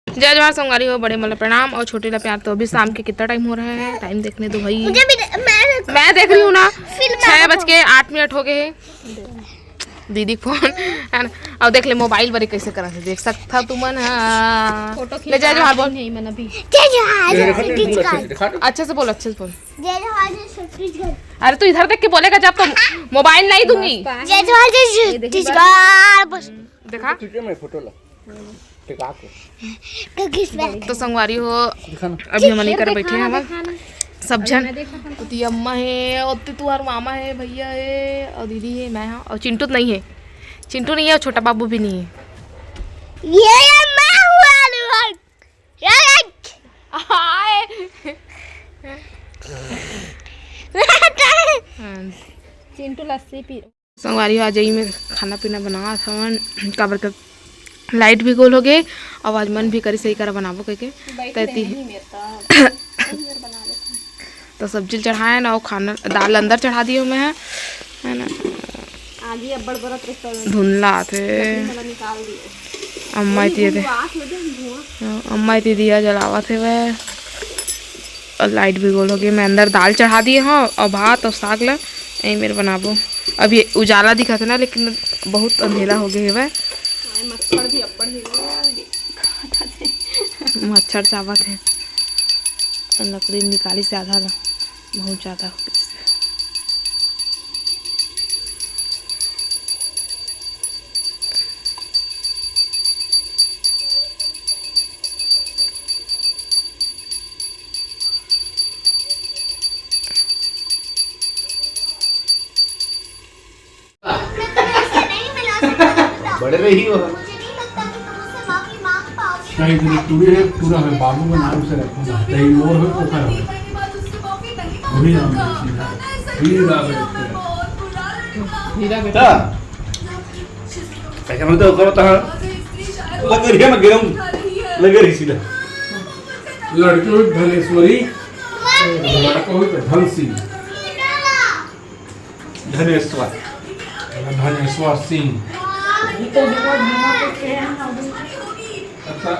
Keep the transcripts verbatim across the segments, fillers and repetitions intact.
जय जोहार संगवारी हो, बड़े मन ला प्रणाम और छोटे ला प्यार। तो अभी शाम के कितना टाइम हो रहा है, टाइम देखने दो भाई। मुझे भी दे-, मैं मैं देख रही हूँ ना, फिर मैं छह बज के आठ मिनट हो गए हैं। दीदी फोन है ना, अब देख ले मोबाइल बरी कैसे करा थे, देख सकता तुमन। हाँ, फोटो ले जय जोहार बोल। नहीं मन अभी। जय जोहार, जय जोहार। अच्छे से बोल, अच्छे से बोल। जय जोहार, जय छत्तीसगढ़। अरे तू इधर देख के बोलेगा जब तो मोबाइल नहीं दूंगी। जय जोहार, जय छत्तीसगढ़। बस। देखा? खींचे मैं फोटो ला। टिका के। तो संगवारी हो, दिखा ना। अभी हमन एकर बैठे हैं, हमन सब झन। ओती अम्मा है, ओती तुहार मामा है, भैया है और दीदी है, मैं हूँ और चिंटू तो नहीं है। चिंटू नहीं है और छोटा बाबू भी नहीं है। ये, ये मैं हूँ, आलू भाई। ये, ये। हाय। हाँ। चिंटू लस्सी पी। संगवारी हो, आज यही में खाना पीना बनावत हवन, काबर के लाइट भी गोल हो गए, और आज मन भी करी सही करा बनाबो कह के। बैठ तैती रहे नहीं मेरे तो। तो सब्जी चढ़ाए ना, वो खाना, दाल अंदर चढ़ा दियो मैं, है ना। आगी अब्बड़ बरत रही तो धुंधला आथे। लकड़ी वाला निकाल दिए। अम्मा वही इति दे। धुआं, आँख लगे धुआं। हाँ, अम्मा इति दिया जलावत हे वह। और लाइट भी गोल हो गई। मैं अंदर दाल चढ़ा दिए हूँ और भात और साग ला यही मेर बनाबो। अब ये उजाला दिखत हे ना, लेकिन बहुत अंधेरा हो गए हे वह। हाय, मच्छर भी अब्बड़ हे वो, देखा था। मच्छर चावत हे। लकड़ी निकाली से आधा ला, बहुत ज्यादा हो गई से। बड़े रही हो। शाही तेरे पूरे है, पूरा है, बाबू का नाम से रखूंगा। तेरी मोर है, पोखर है। वही नाम है सीधा। हीरा बेटा। हीरा बेटा। ता। ऐसा मैं तो करता हूँ। लग रही है, मैं गिराऊँ। लग रही सीधा। लड़की हुई धनेश्वरी, लड़का हुई तो धन सिंह। धनेश्वर। धनेश्वर सिंह। अच्छा,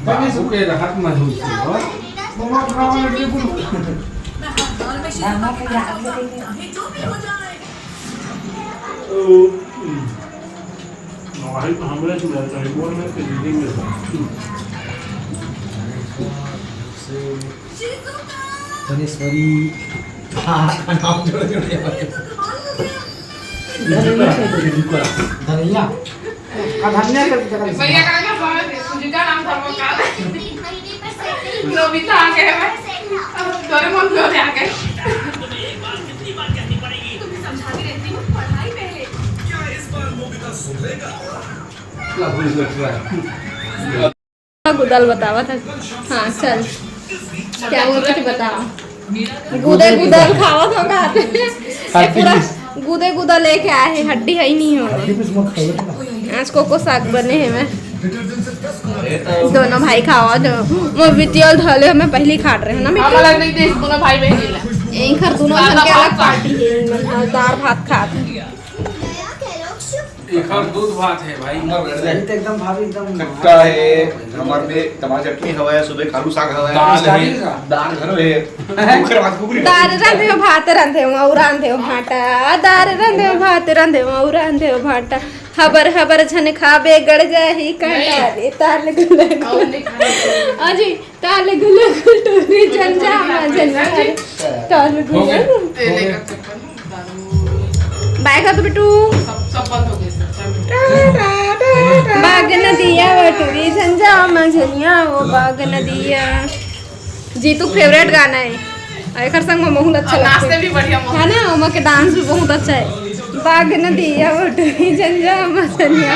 बाबू के रहत मधु सिंह हो। ओ, हम्म। वही तो हमरे से मिलता है, बोल में तो दीदी में था। धनेश्वरी। हाँ, नाम जोड़े जोड़े। धनैया। धनैया। हाँ, धनैया करके जगह लिखा। भैया का नाम है सुजिता, नाम धर्मकाल। नोबिता आ गए हैं। अब डोरेमोन भी होने आ गए। क्या भूल कर रहा है? गुदल बतावा था। हाँ, चल, क्या बोल रहे थे, बताओ। गुदे गुदल खावा था, खाते हैं। ये पूरा गुदे गुदल लेके आए हैं, हड्डी है ही नहीं हो। आज कोको साग बने हैं। मैं दोनों भाई खावा जो, वो बिटियल धले, मैं पहले ही खा रहे हूँ ना। हम अलग नहीं थे, दोनों भाई बहन ही ला। एक घर दोनों घर के अलग पार्टी है, मतलब दाल भात खाते हैं। एकर दूध भात है भाई। सही तो एकदम भाभी एकदम खट्टा है, हमारे में टमाटर चटनी हवा है, सुबह आलू साग हवा है, दाल है। दाल घरो है। ओकर बाद कुकरी दाल रांधे हो, भात रांधे हो, अउ रांधे हो भाटा। दाल रांधे हो, भात रांधे हो, अउ रांधे हो भाटा। हबर हबर झन खाबे, गड़ जाही कांटा रे। ताल गुला गुला। अजी, ताल गुला गुल टोरी झंझा मा झंझा रे। ताल गुला गुल। बाय कर दो बिट्टू। सब, सब बंद हो गए सर, सब। बाग नदिया वो टूरी झंझा मा झनिया वो बाग नदिया। जीतू फेवरेट गाना है। और एकर संग में बहुत अच्छा और लगता नाचते है। भी बढ़िया मौसम। है ना, ओमा के डांस भी बहुत अच्छा है। बाग नदिया वो टूरी झंझा मा झनिया।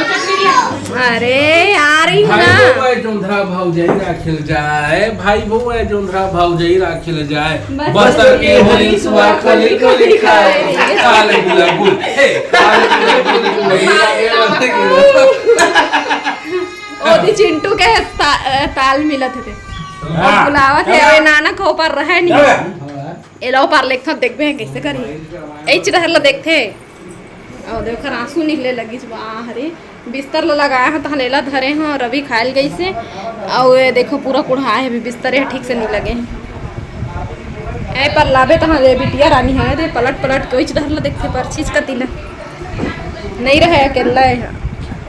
अरे यार, ही ना। भाई बउआ जोंधरा भौजाई राखिल जाए, भाई बउआ जोंधरा भौजाई राखिल जाए। बस्तर के होली सुआ कोली कोली खाए। काल गुला गुल, हे, काल गुला गुल, गुल। ओदी चिंटू के ता-, ताल मिलत हे। हाँ। बुलावत हे, अरे नाना को पर रहे नहीं। हाँ। एला पार लेखत देखबे कैसे करी। एच डहर ला देखथे। अउ देखर आंसू निकले लगिस बा, हरे। बिस्तर ला लगाए हंव, तहां एला धरे हंव, रवि खाए ल गइसे। अउ ये देखो, पूरा कुढ़ाए हे, अभी बिस्तर ह ठीक से नइ लगे हे। ए पर लाबे तहां रे बिटिया रानी हे, दे पलट पलट के ओइच डहर ला देखथे, परछीच कती ला नइ रहे, अकेल्ला हे।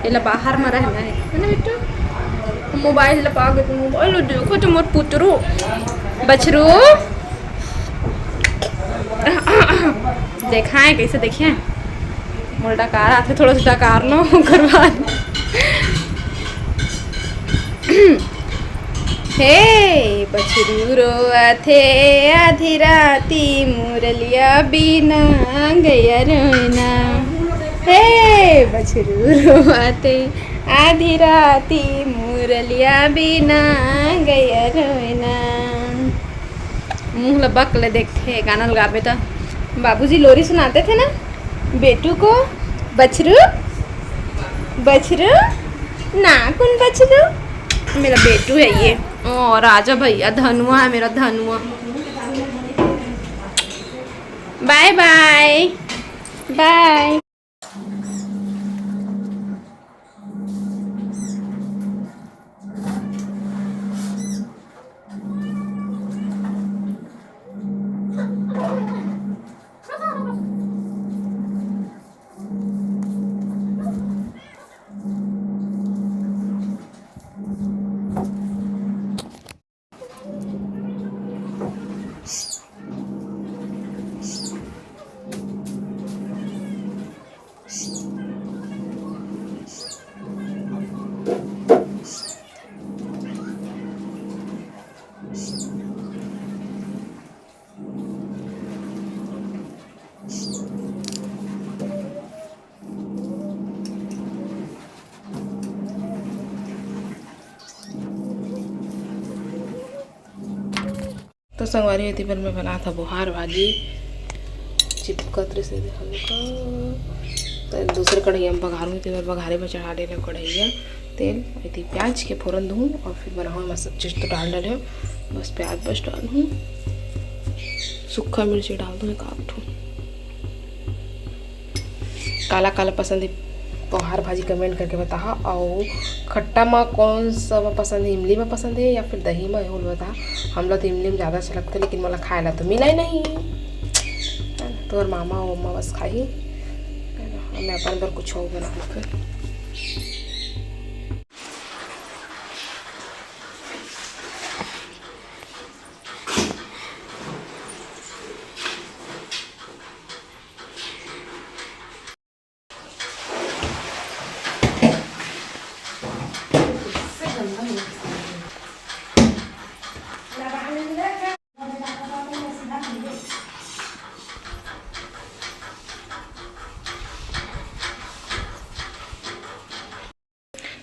एला बाहर म रहना हे, है ना बेटा? मोबाइल ला पाके, मोबाइल ला देखो तो मोर पुतरू, बछरू। देखाए कइसे देखे, मोला डकार आथे, थोड़ा सा डकार लो, ओकर बाद। हे बछरू रोवत हे, आधी राती मुरलिया बिना गया रोना। हे बछरू रोवत हे, आधी राती मुरलिया बिना गया रोना। मुंह ल बक ले देखथे, गाना ल गाबे त। बाबूजी लोरी सुनाते थे ना बेटू को, बछरू, बछरू, ना कौन बछरू, मेरा बेटू है ये। ओ राजा भैया, धनुआ है मेरा, धनुआ। बाय बाय, बाय। तो संगवारी हो, एती बर मैं बनात हव बोहार भाजी, चिपकत रहिसे, देखा, देखा। तो दूसरे कढ़ैया में बघारूँ, एती बर बघारे बर चढ़ा डरे हव कढ़ैया तेल। एती प्याज के फोरन दूँ और फिर बनाहूँ, मैं सब चीज़ तो डाल डरे हव, बस प्याज बस डालहूँ, सुक्खा मिर्ची डाल दूँ एक आध ठो। काला काला पसंद हे बोहार भाजी, comment करके बताहा। अउ खट्टा म कौन सा म पसंद हे, इमली म पसंद हे या फिर दही म, एहू ल बताहा। हमला तो इमली म ज़्यादा अच्छा लगथे, लेकिन मोला खाए ला तो मिला ही नहीं। है ना? तोर मामा अउ अम्मा बस खाही, है ना? मैं अपन बर कुछ अउ बनाहूँ फिर।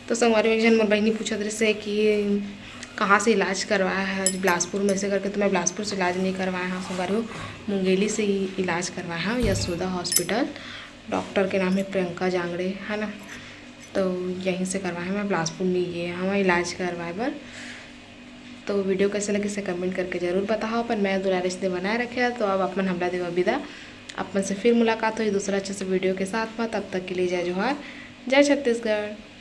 तो संगवारी हो, एक झन मोर बहिनी पूछत रहिसे कि कहाँ से इलाज करवाया है, बिलासपुर में से करके। तो मैं बिलासपुर से इलाज नहीं करवाया हूँ संगवारी हो, मुंगेली से ही इलाज करवाया हूँ, यशोदा हॉस्पिटल। डॉक्टर के नाम है प्रियंका जांगड़े, है ना, तो यहीं से करवाया हूँ। मैं बिलासपुर नहीं गए हूँ इलाज करवाए बर। तो video कैसे लगे से comment करके जरूर बताहा। अपन मया दुलार अइसने बनाए रखे, तो अब अपन हमला देवा बिदा, अपन से फिर मुलाकात होही दूसरा अच्छा से video के साथ में। तब तक के लिए जय जोहार, जय छत्तीसगढ़।